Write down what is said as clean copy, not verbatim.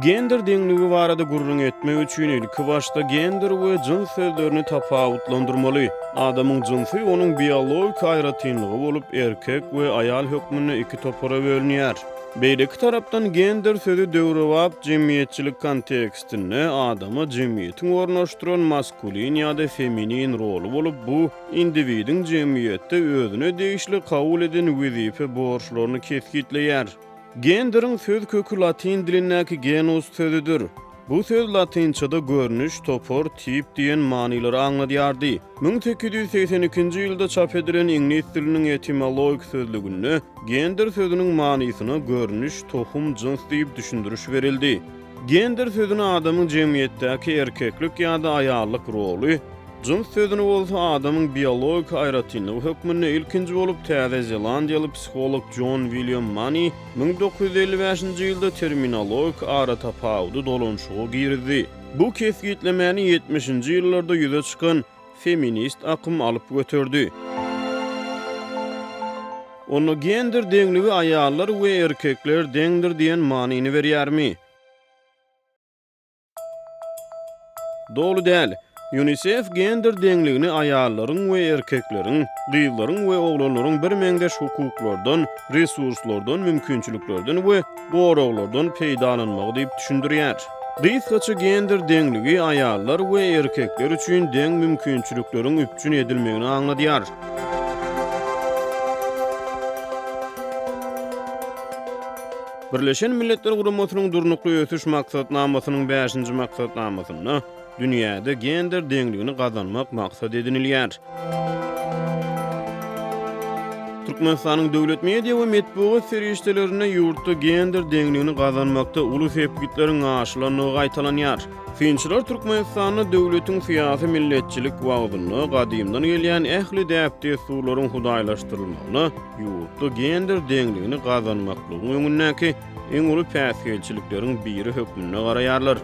Gender deňligi barada gürrüň etmek üçin ilki başda gender we jyns sözlerini tapawutlandyrmaly. Adamyň jynsy onuň biologik aýratynlygy bolup, erkek we aýal hökmünde iki topara bölünýär. Beýleki tarapdan gender sözi döwrebap jemgyýetçilik kontekstinde adama jemgyýetiň ornaşdyran maskulin ýa-da feminin roly bolup, bu indiwidiň jemgyýetde özüne degişli kabul eden wezipe borçlaryny kesgitleýär. Genderiň söz köki latyn dilindäki genus sözüdir. Bu söz latynçada görnüş, topar, tip diýen manylary aňladýardy. 1882-nji ýylda çap edilen iňlis diliniň etimologik sözlüginde gender sözüniň manysyna görnüş, tohum, jyns diýip düşündiriş berildi. Gender sözüni adamyň jemgyýetdäki erkeklik ýa-da aýallyk roly, Jyns sözüni bolsa adamyň biologik aýratynlygy hökmünde ilkinji bolup Täze Zelandiýaly psiholog Jon William Mani 1955-nji ýylda terminologik aratapawudy dolanyşyga girizdi. Bu kesgitlemäni ýetmişinji ýyllarda ýüze çykan feminist akym alyp göterdi. Onda gender deňligi aýallar we erkekler deňdir diýen manyny berýärmi? Doly däl. Ýunisef gender deňligini aýallaryň we erkekleriň, gyzlaryň we oglanlaryň birmeňzeş hukuklardan, resurslardan, mümkinçiliklerden we goraglardan peýdalanmagy diýip düşündirýär. Gysgaça gender deňligi aýallar we erkekler üçin deň mümkinçilikleriň üpjün edilmegini aňladýar. Birleşen Milletler Guramasynyň Durnukly ösüş maksatnamasynyň bäşinji maksatnamasynda dünýäde gender deňligini gazanmak maksat edinilýär. Türkmenistanyň döwlet media we metbugat serişdelerinde ýurtda gender deňligini gazanmakda uly sepgitleriň aşylandygy gaýtalanýar. Synçylar Türkmenistanda döwletiň syýasy milletçilik wagzynda gadymdan gelýän ähli däp-dessurlaryň hudaýlaşdyrylmagyna ýurtda gender deňligini gazanmaklygyň öňündäki iň uly päsgelçilikleriň biri hökmünde garaýarlar.